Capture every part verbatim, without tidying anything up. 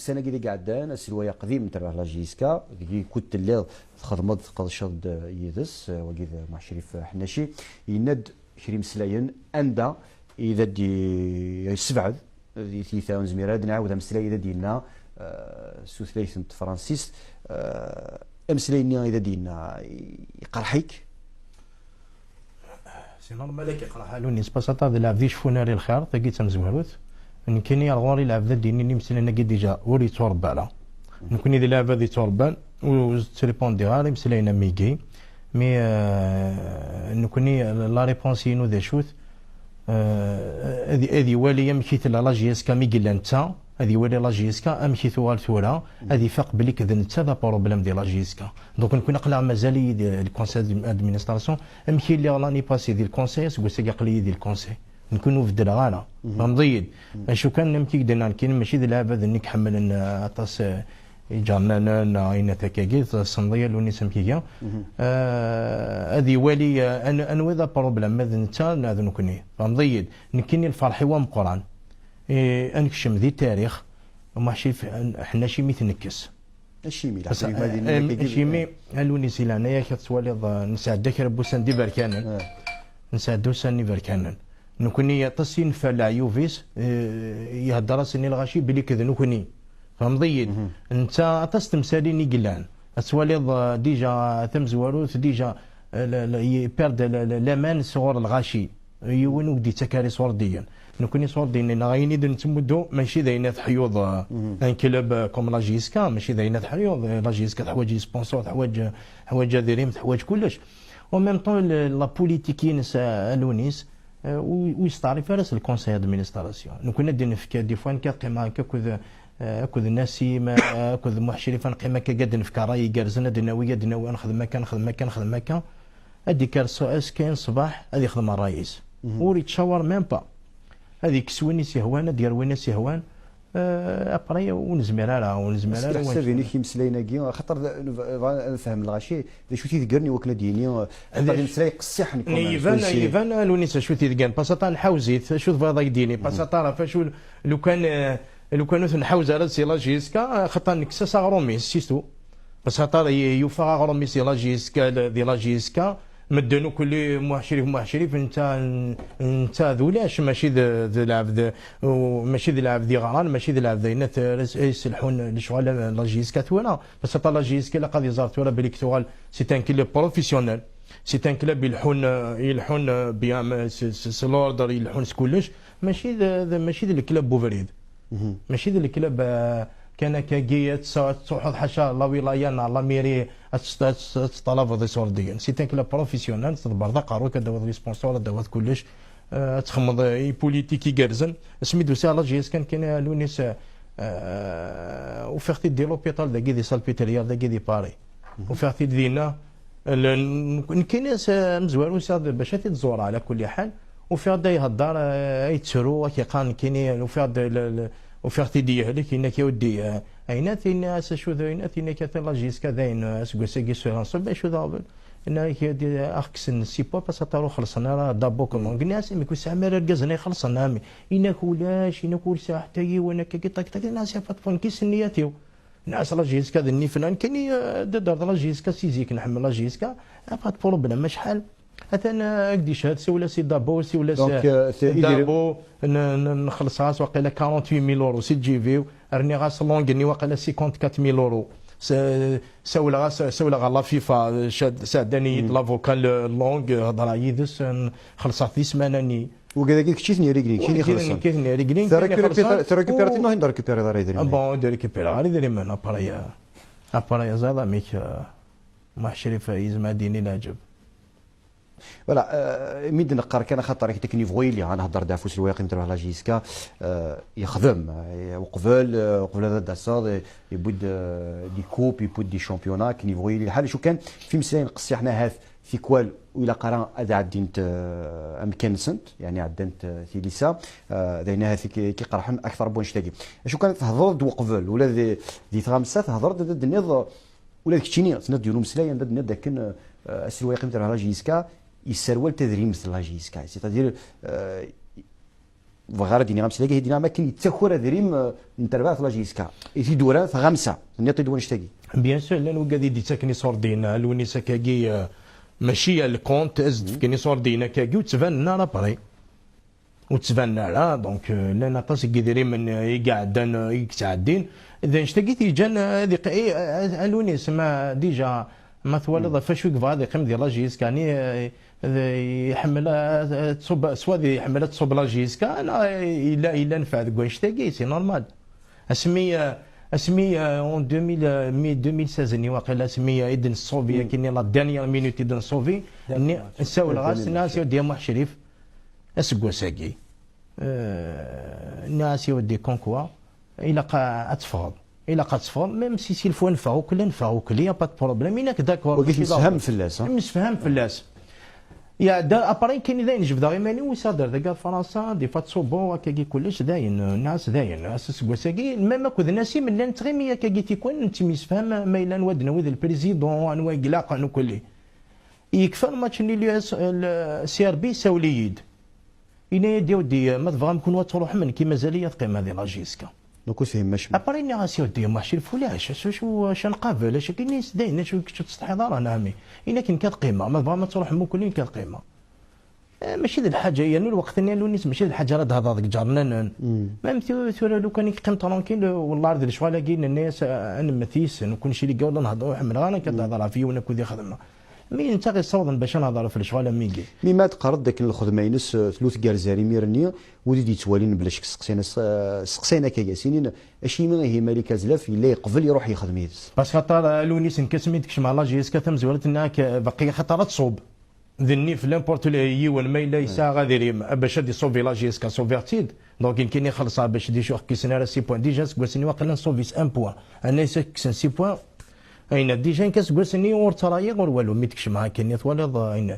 Ussan-agi i iɛeddan, aselway aqdim n terbaɛt la J S K, deg yikud telliḍ txedmeḍ, tqedceḍ-d yid-s, eh, wagi d Muḥ Crif Ḥnaci, yenna-d kra imeslayen anda i d ad d-yessebɛed di tiyita, ur nezmir ara ad nɛawed ameslay i d ad d-yenna, eh, s tutlayt n tefransist, eh, ameslay-nni i d ad d-yenna, iqerḥ-ik? C'est normal ad k-iqerḥ a Lewnis, parce que aṭas d lɛebd iceffun ar lxir, tagi d tamezwarut. Nekkini ar ɣur-i lɛebd ad d-yinin imeslayen-agi déjà ur yetturebba ara. Nekkini d lɛebd ad yetturebban, ur ttripondiɣ ara imeslayen am wigi. Mais, euh, nekkini la réponse-inu d acu-t? Euh, ad, ad iwali amek i tella la J S K mi yella netta, ad iwali la J S K amek i tuɣal tura, ad ifaq belli d netta d apṛublem di la J S K. Donc nekkini aql-aɣ mazal-iyi di le conseil d'administration, amek i lliɣ l'année passée di le conseil, aseggas-agi aql-iyi di le conseil. Nekkini ur beddleɣ ara. Tfehmeḍ-iyi-d? Acu kan, amek i k-d-nniɣ nekkini, mačči d lɛebd-nni i iḥemmlen, eh, aṭas, eh, iǧernanen neɣ ayen akkagi, tessneḍ-iyi a Lewnis amek iga. Eh, ad iwali, eh, an-, anwa i d apṛublem, ma d netta neɣ d nekkni. Tfehmeḍ-iyi-d? Nekkini lferḥ-iw ameqqran. Eh, ad nekcem di tarix, Muḥ Crif Ḥnaci mi t-nekkes. Acimi? Acimi a Lewnis, i leɛnaya-k, ad twaliḍ, eh, nesɛedda kra n wussan d iberkanen. Nesɛedda ussan n iberkanen. Nekkni aṭas i nfa leɛyub-is, eh, ihedder-asen i lɣaci belli d nekkni. Tfehmeḍ-iyi-d? Netta aṭas n temsalin i yellan. Ad twaliḍ, eh, déjà tamezwarut, déjà, eh, la, la, yeperd la, la, laman sɣur lɣaci. Yiwen ur k-d-yettak ara iṣurdiyen. Nekkni iṣurdiyen-nneɣ, ayen i d-nettmuddu, mačči d ayen ad teḥyuḍ, eh, un club, eh, comme la J S K, mačči d ayen ad teḥyuḍ, eh, la J S K teḥwaǧ sponsor, teḥwaǧ, teḥwaǧ adrim, teḥwaǧ kullec. En même temps, le, la politique-ines, eh, a Lewnis, eh, ur, ur yesteɛrif ara s le conseil d'administration. Nekkni ad d-nefk, des fois, nekk ad qqimeɣ akka akked, eh, akked Nassim, eh, akked Muḥ Crif, ad neqqim akka, ad d-nefk ṛṛay igerrzen, ad d-nawi, ad d-nawi, ad nexdem akka, nexdem akka, nexdem akka. Ad d-ikker s-, ass kan ṣṣbeḥ, ad ixdem ṛṛay-is. Ur yettcawar même pas. Ad ikkes win i s-yehwan, ad d-yerr win i s-yehwan. Eh, après, ur nezmir ara, ur nezmir ara. Leḥsab-inek, imeslayen-agi, axaṭer d, neb-, bɣa ad nefhem lɣaci, d acu t-idegren i wakken ad d-yini, eh, axaṭer d imeslayen qessiḥen, quand même, iban, iban a Lewnis acu t-idegren, parce que aṭas nḥawez-it, acu tebɣiḍ ad k-d-yini, parce que aṭas ɣef acu, lukan, eh, lukan ur t-nḥawez ara si la J S K, axaṭer nekkes-as aɣrum-is, c'est tout. Parce que aṭas y-, yufa aɣrum-is di la J S K, di la J S K, medden ukulli Muḥ Crif, Muḥ Crif, netta, netta d ulac, mačči d, d lɛebd, u, mačči d lɛebd yeɣran, mačči d lɛebd ayen at-, ara s-, ay selḥun lecɣal n la J S K tura. Parce que la J S K ilaq ad iẓer tura belli tuɣal, c'est un club professionnel, c'est un club yelḥun, yelḥun, euh, bien, s, s, s l'ordre, yelḥun s kullec, mačči d, d, mačči d leklab n ubrid. Mačči d leklab, eh, kan akkagi, ad tt-, ad truḥeḍ ḥaca la wilaya neɣ la mairie, ad tt-, ad tt-, ad teṭṭalabeḍ iṣurdiyen. C'est un club professionnel, tḍebbreḍ aqerru-k, ad d-tawiḍ les sponsors, ad d-tawiḍ kullec, eh, ad txedmeḍ, eh, i politique igerrzen. Asmi d-usiɣ la J S K kan, kan a Lewnis, eh, eh, ufiɣ-t-id di l'hôpital dagi di Salpêtrière dagi di Paris. Ufiɣ-t-id dinna, l-, n-, nekkini s-, amezwaru usiɣ-d bac ad t-id-ẓureɣ, ɛla kulli ḥal. Ufiɣ-d a ihedder, eh, a yettru, a k-iqqar nekkini, ufiɣ-d l-, l-, ufiɣ-t-id yehlek, yenna-k a wuddi, eh, ayna, tinna-as acu d ayna, tinna-k atan la J S K dayen, eh, aseggas-agi s uranṣu, acu d aɣbel? Yenna-k a d-, a ɣ-kksen six points, parce que aṭar ur xellṣen ara Dabo Kolong. Nniɣ-as, imi ur tesɛim ara irgazen ay ixellṣen, a ɛemmi. Yenna-k ulac, yenna-k ur sɛiɣ ḥetta yiwen, akkagi, tak, tak, nniɣ-as, y a pas de problème, kkes nniyat-iw. Nniɣ-as la J S K d nnif-nni, nekkini, eh, d adder d la J S K si zik, nḥemmel la J S K, y a pas de problème, acḥal? Atan, eh, ad k-d-icehhed, siwel-as i Dabo, siwel-as, donc, eh, eh, c'est idéal. Dabo, n-, n-, nxelleṣ-as waqila quarante-huit mille euros si lǧib-iw, rniɣ-as langue-nni waqila cinquante-quatre mille euros. S-, sawleɣ-as, sawleɣ ɣer la FIFA, eh, cad-, sɛeddan-iyi-d l'avocat, le, langue, eh, hedreɣ yid-s, eh, xellṣeɣ-t di ssmana-nni. Wigad-agi kečč i ten-iriglen, kečč i ten-ixellṣen. Kečč i ten-iriglen, kečč i ten-ixellṣen. Terrekupiriḍ ara idrimen? Ah bon, ur d-rekupiriɣ ara idrimen. Après, eh, après, ẓriɣ amek, eh, Muḥ Crif yezmer ad d-yini leɛǧeb. Voilà, euh, mi d-neqqar kan axaṭer akken yebɣu yili, ad nehder-d ɣef uselway aqdim terbaɛt la J S K, euh, yexdem, euh, uqbel, euh, uqbel ad d-taseḍ, euh, yewwi-d, euh, des coupes, yewwi-d des championnats, akken yebɣu yili lḥal. Acu kan, f imeslayen qessiḥen ahat, tikwal ur ilaq ara ad ɛeddint, eh, amkan-nsent, yeɛni ɛeddant, eh, tilisa, eh, d ayen ahat i k-, i k-iqerḥen akteṛ n wannect-agi. Acu kan, thedreḍ-d uqbel, ula di, di tɣamsa thedreḍ-d, ad d-tenniḍ, ula d keččini, tenniḍ-d yiwen umeslay anda d-tenniḍ dakken, eh, aselway aqdim terbaɛt la J S K yesserwal tadrimt n la J S K, c'est-à-dire, eh, Bɣiɣ ara d-iniɣ amsila-agi, d-iniɣ am akken yettaker adrim, eh, n terbaɛt la J S K. I tidurar, tɣamsa, tenniḍ-t-id wanect-agi. Bien sûr, llan wigad i d-yettaken iṣurdiyen, a Lewnis, akkagi, eh, mačči a lkont, as-d-fken iṣurdiyen akkagi, ur ttbanen ara après. Ur ttbanen ara, donc, eh, llan aṭas n yidrimen, eh, i iɛeddan, eh, i yettɛeddin. D anect-agi t-yeǧǧan, eh, ad iq-, eh, eh, a Lewnis, ma déjà, ma twaliḍ ɣef wacu i yebɣa ad iqqim di la J S K, ni, eh, d-, iḥemmel, eh, ad tṣubb, soit iḥemmel ad tṣubb la J S K, neɣ yella, yella nnfeɛ deg wanect-agi, c'est normal. Asmi, eh, asmi, eh, en deux mille, eh, mi deux mille seize-nni waqila, asmi, eh, i d-nessauvi, akkenni la dernière minute i d-nessauvi, nni-, ssawleɣ-as, nniɣ-as, ya Muḥ Crif, aseggas-agi, eh, nniɣ-as, ya weddi, comme quoi, ilaq a-, ad teffɣeḍ. Ilaq ad teffɣeḍ, même si s'il faut neffeɣ ukel, neffeɣ ukel, y a pas de problème. Inak, d'accord, wagi mačči d temsefham aɣbel. Fell-as, ha? Temsefham fell-as. Iɛedda, après, nekkini dayen jebdeɣ iman-iw, usiɣ-d ar dagi ar Fransa, des fois tṣubbu, akkagi kullec, dayen, nniɣ-as dayen, as-, aseggas-agi, même akked Nasim, llan ttɣimi akkagi tikwal, nettemyesfaham ma yella anwa d-nawi d le président, anwa i ilaqen, ukelli. Yekfa lmatch-nni, le, le C R B, sawel-iyi-d. Yenna-yi-d, ya weddi, ma tebɣam kunwi ad truḥem, nekki mazal-iyi ad qqimeɣ di la J S K. Donc ur tefhimem acemma. Après, nniɣ-as, ya weddi, a Muḥ Crif, ulac, acu, acu, acu nqabel, acu, yenna-yas dayen, acu, kečč ur tsetḥiḍ ara, neɣ ami? Yenna-k, nekk ad qqimeɣ, ma tebɣam ad truḥem ukelli, nekk ad qqimeɣ. Eh, mačči d lḥaǧa, yernu lweqt-nni a Lewnis, mačči d lḥaǧa ara d-hedreḍ deg iǧernanen. Même tu-, tura lukan i yeqqim tranquille, wallah, ar d lecɣal-agi, nenna-yas, eh, ad nemmet yis-sen, kunci deg awal ad nehder, ur ḥemmleɣ ara nekk ad d-hedreɣ ɣef yiwen akud i xedmeɣ. Mi netta ɣ-yessawḍen bac ad nehder ɣef lecɣal am wigi. Mi ma teqqareḍ dakken lxedma-ines, eh, tlut gar zer imir-nni, wid i d-yettwalin bla ccek seqsayen-as, eh, seqsayen akka-agi, sinin, acimi ihi Malik Azlaf yella yeqbel iruḥ yexdem yid-s? Parce que xaṭer, eh, a Lewnis, nekk asmi d-kecmeɣ la J S K tamezwarut-nni, ak-, baqi xaṭer ad tṣubb. D nnif, n'importe le-, yiwen, ma yella yesɛa adrim, eh, bac ad iṣubi la J S K, ṣubiɣ-tt-id. Donc, nekkini xellṣeɣ bac d icuɣ kkisen ara six points. Déjà, aseggas-nni waqila nṣubi s un point. Anna yessa kksen six points. Ayna, déjà, nekk aseggas-nni ur ttṛayiɣ, ur walu. Mi d-kecmeɣ akkenni, twaliḍ, eh, ayna.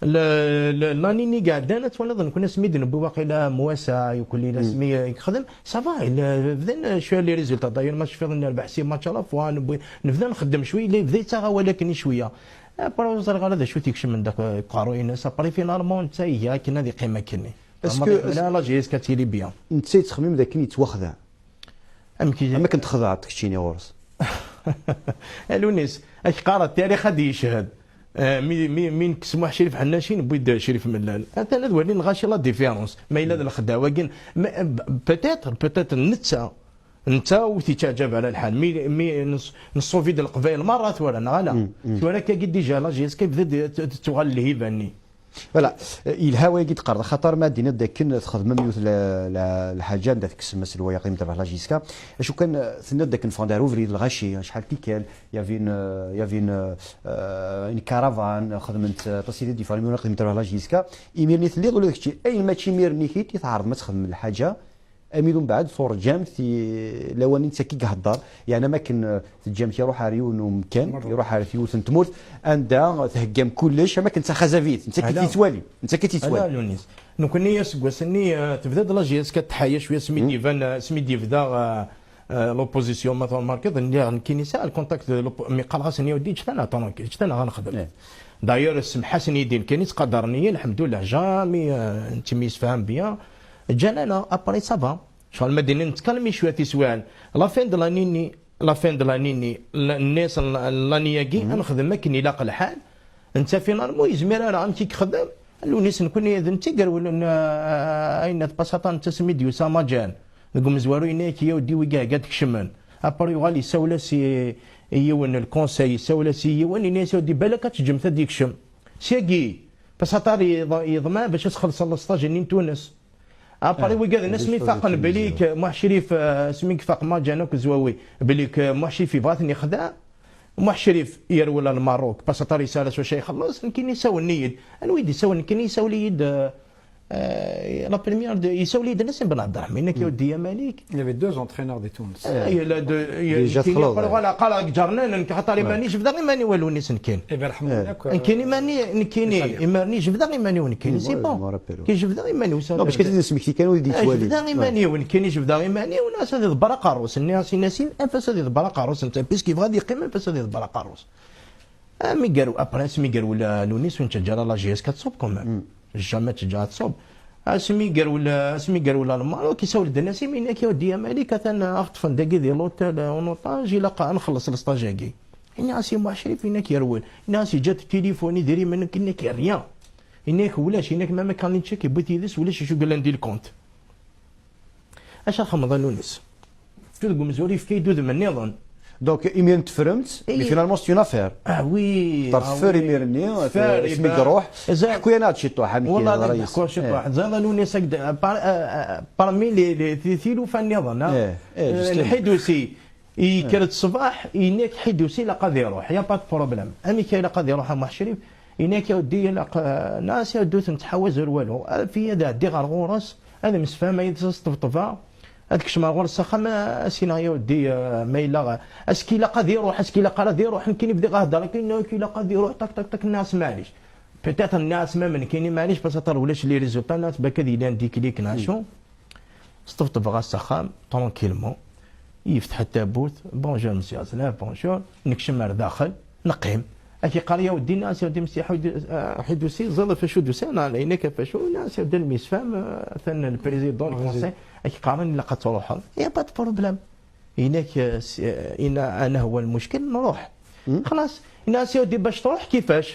Le, le, l'année-nni iɛeddan, ad twaliḍ, nekkni asmi d-newwi waqila Mwasa, yukel-il asmi, eh, yexdem, ça va, il, eh, bdan, eh, cwiya les résultats. D'ailleurs, ma tecfiḍ, nerbeḥ six matchs à la fois, newwi, nebda nxeddem cwiya, yella yebda yettaɣ awal akkenni cwiya. Après, ur ẓriɣ ara d acu t-ikecmen deg uqerruy-ines. Après, finalement, netta iga akken ad iqqim akkenni. Est-ce que la J S K tili bien? Netta yettxemmim d akken yettwaxdeɛ. Amek i- Am akken txedɛeḍ keččini ɣur-s. A Lewnis, ak qqareɣ, tarix ad d-yeched. Eh, mi, mi, mi nekkes Muḥ Crif Ḥennacin, newwi-d Crif Mellal. Atan ad walin lɣaci la différence. Ma yella d lexdeɛ wagi, ma, peut-être, peut-être netta, netta ur t-yettaɛǧab ara lḥal. Mi, mi nes-, nessufid Leqbayel merra tura, neɣ ala? Tura akkagi déjà, la J S K tebda-d t-, t-, tettuɣal lhiba-nni. Voilà, yelha wayagi d-qqareḍ, axaṭer ma d-tiniḍ dakken txedmem yiwet la, la, lḥaǧa anda tekksem aselway aqdim terbeḥ la J S K, acu kan, tenniḍ dakken ffɣen-d ar ubrid lɣaci, acḥal tikkal, y avait une, y avait une, euh, une caravane, xedment, euh, aṭas i d-yeffɣen imir aqdim terbeḥ la J S K, imir-nni telliḍ ula d kečči, ayen mačči imir-nni kit i tɛerḍem ad txedmem lḥaǧa, Amid umbeɛd turǧamt i lawan i nettak i ihedder, yeɛni am akken, eh, teǧǧamt iruḥ ar yiwen umkan, iruḥ ar yiwet n tmurt, anda theggam kullec, am akken d taxazabit, nettak i t-yettwali, nettak i t-yettwali. Ala, Lunis. Nekkni aseggas-nni, eh, tebda-d la J S K tḥaya cwiya, asmi d-iban, eh, asmi d-yebda, eh, eh, l'opposition, ma tmarkeḍ, nniɣ nekkini sɛiɣ le contact de l'oppo-, mi qqareɣ-asen, ya weddi, ǧǧet-aneɣ tranquille, ǧǧet-aneɣ ad nexdem. D'ailleurs, semḥ-asen-id-in kan, ttqadaren-iyi, lḥemdullah, jamais, eh, nettemyesfaham bien. Ǧǧan-aneɣ, après, ça va. Ccɣel ma d-nnan nettkalmi cwiya tiswiɛin. La fin de l'année-nni, la fin de l'année-nni, la, nniɣ-asen la, l'année-agi, ad nexdem akken ilaq lḥal. Netta, finalement, yezmir ara, amek i yexdem? Lunis, nekkni d netta i yerwlen, eh, ayen d Pasatan, netta asmi d-yusa Maǧan. Deg umezwaru, yenna-yak, ya weddi, wigi hegga ad kecmen. Après, yuɣal yessawel-as i, i yiwen n lkonsey, yessawel-as i yiwen, yenna-yas, ya weddi, balak ad teǧǧemt ad yekcem. Syagi, Pasatan yeḍ-, yeḍmeɛ bac ad txelṣeḍ lesṭaj-nni n Tunes. Après, wigad-nni asmi faqen belli k-, Muḥ Crif, eh, asmi ifaq Maǧan akk Zwawi, belli k-, Muḥ Crif yebɣa ad ten-ixdeɛ. Muḥ Crif yerwel ar Lmerruk, Pasatan yesɛa s wacu ad ixelleṣ, nekkini sawlen-iyi-d. Anwa i d-isawlen? Nekkini yessawel-iyi-d, eh, eh, la première de, yessawel-iyi-d Nassim Ben Abderrahmane, nekk, ya weddi, ya Malik. Il y avait deux entraîneurs de Tunis. Eh, il y a deux, il y a, déjà nekkini, txelḍ, après, voilà, qqareɣ deg ǧernan, nekk xaṭer iman-i jebdeɣ iman-iw a Lunis nekkini. Eh ben, ḥemdullah, quoi. Nekkini iman-i, nekkini, iman-i jebdeɣ iman-iw nekkini, c'est bon. Ki jebdeɣ iman-iw, ça. Non, parce que c'est des smekti kan ur d-yettwali. Jebdeɣ iman-iw nekkini, jebdeɣ iman-iw, nniɣ-as ad iḍebber aqerru-s, nniɣ-as i Nassim, anef-as ad iḍebber aqerru-s, netta, puisque yebɣa ad yeqqim, anef-as ad iḍebber aqerru-s. Ah, mi gar-, après, asmi yerwel Lunis, ur nettaǧǧa ara la J S K ad tṣubb, quand même. Jamais tettaǧǧa ad tṣubb. Asmi yerwel, asmi yerwel ɣer Lmaroc, isawel-d Nassim, yenna-k: "A wdi a Malik, atan aɣ-ṭṭfen dagi di l'hôtel, euh, en otage, ilaq ad nxelleṣ lesṭaj-agi." Yenna-as i Muḥ Crif, yenna-k yerwel. Yenna-as yeǧǧa-d tilifun, idrimen, yenna-k rien. Yenna-k ulac, yenna-k même carte de chèque yewwi-t yid-s, ulac acu yellan di lkunt. Acu ara txedmeḍ a Nunes? Deg umezwaru yefka-yi-d udem nniḍen. Donc, imir n tefremt, mais finalement, c'est une affaire. Ah oui, ah oui. Teffer imir-nni, asmi iruḥ. Ḥku-yaneɣ-d ciṭuḥ, amek yeḍra yis-s. Ḥku ciṭuḥ. Ẓriɣ a Nunes, parmi les, les, tilufa nniḍen, eh, eh, justement. Lḥidusi, yekker-d ṣṣbeḥ, yenna-k Ḥidusi ilaq ad iruḥ, y a pas de problème. Amek ilaq ad iruḥ a Muḥ Crif? Yenna-k a wdi, ilaq, eh, nas, a wdi, ur ten-ttḥawaz ar walu. Anef-iyi ad ɛeddiɣ ɣer ɣur-s, ad msefhameɣ yid-s, ad s-ṭebṭbeɣ, ad kecmeɣ ɣur-s s axxam, a, as-iniɣ a wdi, eh, ma yella, est-ce que ilaq ad iruḥ, est-ce que ilaq ara ad iruḥ, nekkini bdiɣ ahedder akken, yenna-k ilaq ad iruḥ, tak, tak, tak, nniɣ-as maɛlic. Peut-être nniɣ-as même nekkini maɛlic, parce que ulac les résultats, nniɣ-as balak ad yili un déclic neɣ acu. Sṭebṭbeɣ-as s axxam, tranquillement. Yefteḥ-d tawwurt, "Bonjour, monsieur Aznaf, bonjour." Nekcem ar daxel, neqqim. Ad k-yeqqar ya wdi, nniɣ-as ya wdi, monsieur Ḥidu-, ah, Ḥidusi, ẓriɣ ɣef wacu d-usiɣ, neɣ ala, yenna-k ɣef wacu, nniɣ-as ya wdi, le messefham, ah, atan le président du conseil, ad k-yeqqaren ilaq ad truḥeḍ. Y a pas de problème. Yenna-k, ah, si, ah, yenna, ana هو المشكل, nruḥ. Xlas, yenna-as ya wdi, bac truḥ, kifac?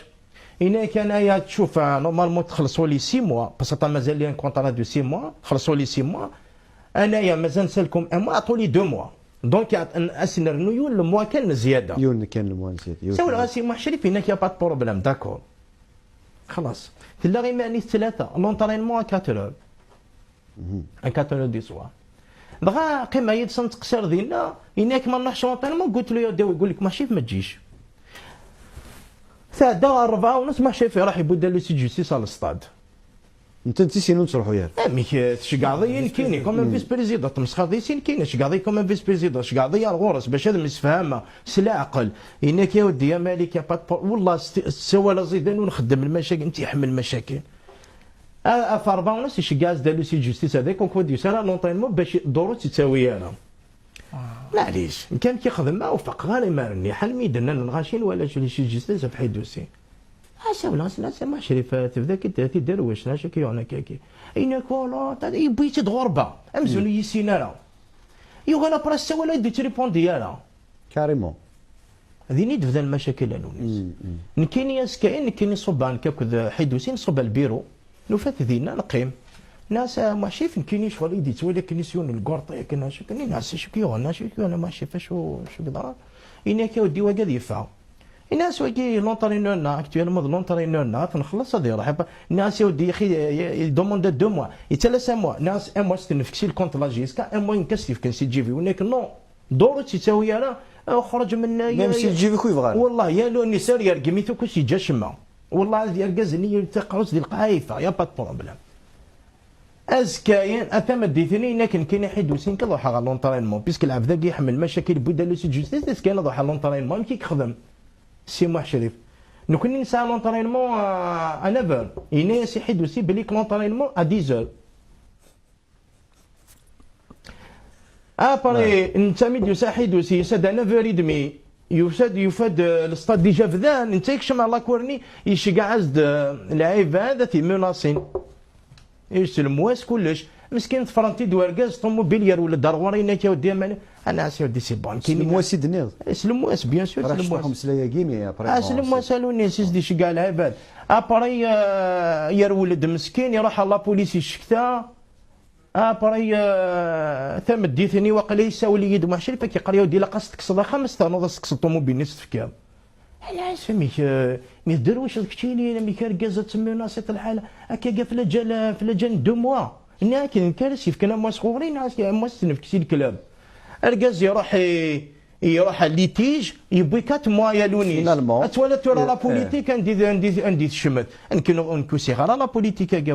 Yenna-k anaya, tcuf, ah, normalement txelleṣ uli six mois, parce que mazal li un contrat de six mois, txelleṣ uli six mois. Anaya mazal nsellek-am un mois, ɛṭu-li deux mois. Donc, ad s-nernu yiwen le mois kan n zzyada. Yiwen kan le mois n zzyada, yiwen kan. Sawleɣ-as i Muḥ Crif, yenna-k y a pas de problème, d'accord. Xlas. Tella iman-is tlata, l'entraînement à quatre heures. À quatre heures du soir. Dɣa qqimeɣ yid-s nettqeṣṣir dinna, yenna-k ma nruḥ s l'entraînement, قلت له يا ودي, يقول لك Muḥ Crif ma tjiš. Tɛedda ɣer rebɛa u nus, Muḥ Crif iruḥ yewwi-d allusi de justice ɣer l'stade. Netta d tissin ur nettruḥu ara. Amek, eh, tceggɛeḍ-iyi nekkini, comme un vice-président, tmesxreḍ-iyi nekkini, tceggɛeḍ-iyi comme un vice-président, tceggɛeḍ-iyi ar ɣur-s bac ad msefhameɣ s leɛqel. Yenna-k ya waddi, ya Malik, y a pas de pro-, wallah, s t-, s tsawal aẓidan ur nxeddem lmacakil, netta iḥemmel lmacakil. A, ɣef rebɛa u nus iceggeɛ-as-d allusi de justice, avec un coup de sara l'entraînement bac ḍuru ur tt-yettawi ara. Maɛlic, nekk amek i xedmeɣ, ur faqeɣ ara imaren-nni, ḥal mi d-nnan lɣaci n wala allusi de justice ɣef Ḥidusi. Asawel-as, nniɣ-as a Muḥ Crif, tebda-k-id tiderwect, acu k-yuɣen akkagi? Yenna-k, oh là, yewwi-tt-id ɣurba, amzun ur yi-yessin ara. Yuɣal après ssawal ur d-yettripundi ara. Carrément. Din i d-bdan lmacakil a Nunes. Nekkini azekka-in, nekkini ṣubbeɣ nekk akked Ḥidusi, nṣubb ar lbiru. Nufa-t dinna, neqqim. Nniɣ-as a Muḥ Crif, nekkini ccɣel i d-yettwali akken s yiwen n lgurṭi akken, acu kan, nniɣ-as acu k-yuɣen, acu k-yuɣen a Muḥ Crif, acu, acu yeḍran? Yenna-k a waddi, wagi ad yeffeɣ. Yenna-as wagi l'entraîneur-nneɣ, actuellement d l'entraîneur-nneɣ, ad t-nxelleṣ ad iruḥ. Nniɣ-as a waddi, yaxi, il demande deux mois, yettalas un mois. Nniɣ-as un mois s-t-nefk si lkont laji, est-ce que un mois nekk a s-t-yefken si lǧib-iw? Yenna-k non. Ḍuru ur tt-yettawi ara, xreǧ menna. Même si lǧib-ik ur yebɣa ara. Wallah, yal unisar yergem-it akk, ur s-yeǧǧa acemma. Wallah, ad yergaz-nni yal taqerrust di lqaɛa yeffeɣ, y a pas de problème. Azekka-in, a tameddit-nni, yenna-k nekkini Ḥidusi nekk ad ruḥeɣ ɣer l'entraînement, puisque lɛebd-agi iḥemmel lmacakil, yewwi-d allusi de justice, azekka-in ad ruḥeɣ l'entraînement, amek i yexdem Si Muḥ Crif? Nekkni nesɛa l'entraînement à, à neuf heures. Yenna-as i Ḥidusi belli l'entraînement à dix heures. Après, netta mi d-yusa Ḥidusi, yusa-d à neuf heures et demie. Yusa-d, yufa-d, euh, le stade déjà bdan, netta yekcem ɣer lakur-nni, iceggeɛ-as-d, euh, lɛibad, ad t-imunasin. Yeslemwas kullec. Meskin ḍefren-t-id urgaz, ṭumubil, yerwel-d ar ɣur-i, yenna-k a waddi, a Malik. Nniɣ-as a waddi, c'est bon. Slemwas i d-tenniḍ? Slemwas, bien sûr, slemwas. Amek umeslay-agi, mais après, ah, bon, slemwas, c'est a Nunes, i s-d-iceggeɛ lɛibad. Après, euh, yerwel-d meskin, iruḥ ɣer la police, iccekta. Après, euh, tameddit-nni, waqila yessawel-iyi-d Muḥ Crif, ad k-yeqqar, ya waddi, ilaq ad s-tekkseḍ axxam, ad s-ternuḍ ad s-tekkseḍ ṭumubil-nni s-tefkiḍ. Ala, amek, euh, mi tderwiceḍ keččini, amek argaz ad temmunasiḍ lḥala, akka, akka, flaǧal, flaǧal n deux mois. Nniɣ-ak, nekk ara s-yefken amwas ɣur-i, nniɣ-ak, amwas s-nefk si leklab. Argaz iruḥ i, iruḥ à litige, yewwi quatre mois ya Nunes. Finalement. Ad twaliḍ tura la politique, anda i, anda i, anda i tecmet. Nekk, nekk ur usiɣ ara la politique-agi.